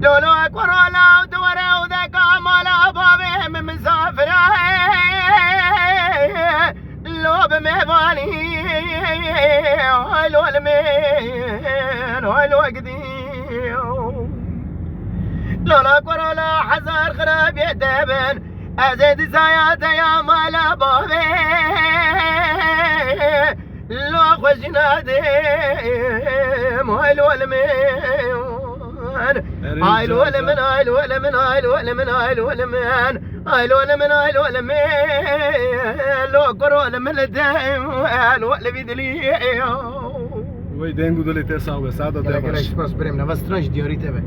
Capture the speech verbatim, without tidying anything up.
Lolo kuro law dore u de kamala bavê min misafir e. Lo bi mêvanî, ay lo li min, ay lo gidî. Lolo kuro la hezar xirabiyê te bin, ez ê dizaya te ya mala bavê. Lo xwe jî nadim, ay lo li min. Ay lo li min, ay lo li min, ay lo li min, ay lo li min. Ay lo li min, ay lo li min. Lo kuro li min li dem, ay lo li vî dilî. Wey deng û dilê te sax be, saeta te Gelek gelek xweş. Spas birêm, nava stran ji diyarî te be.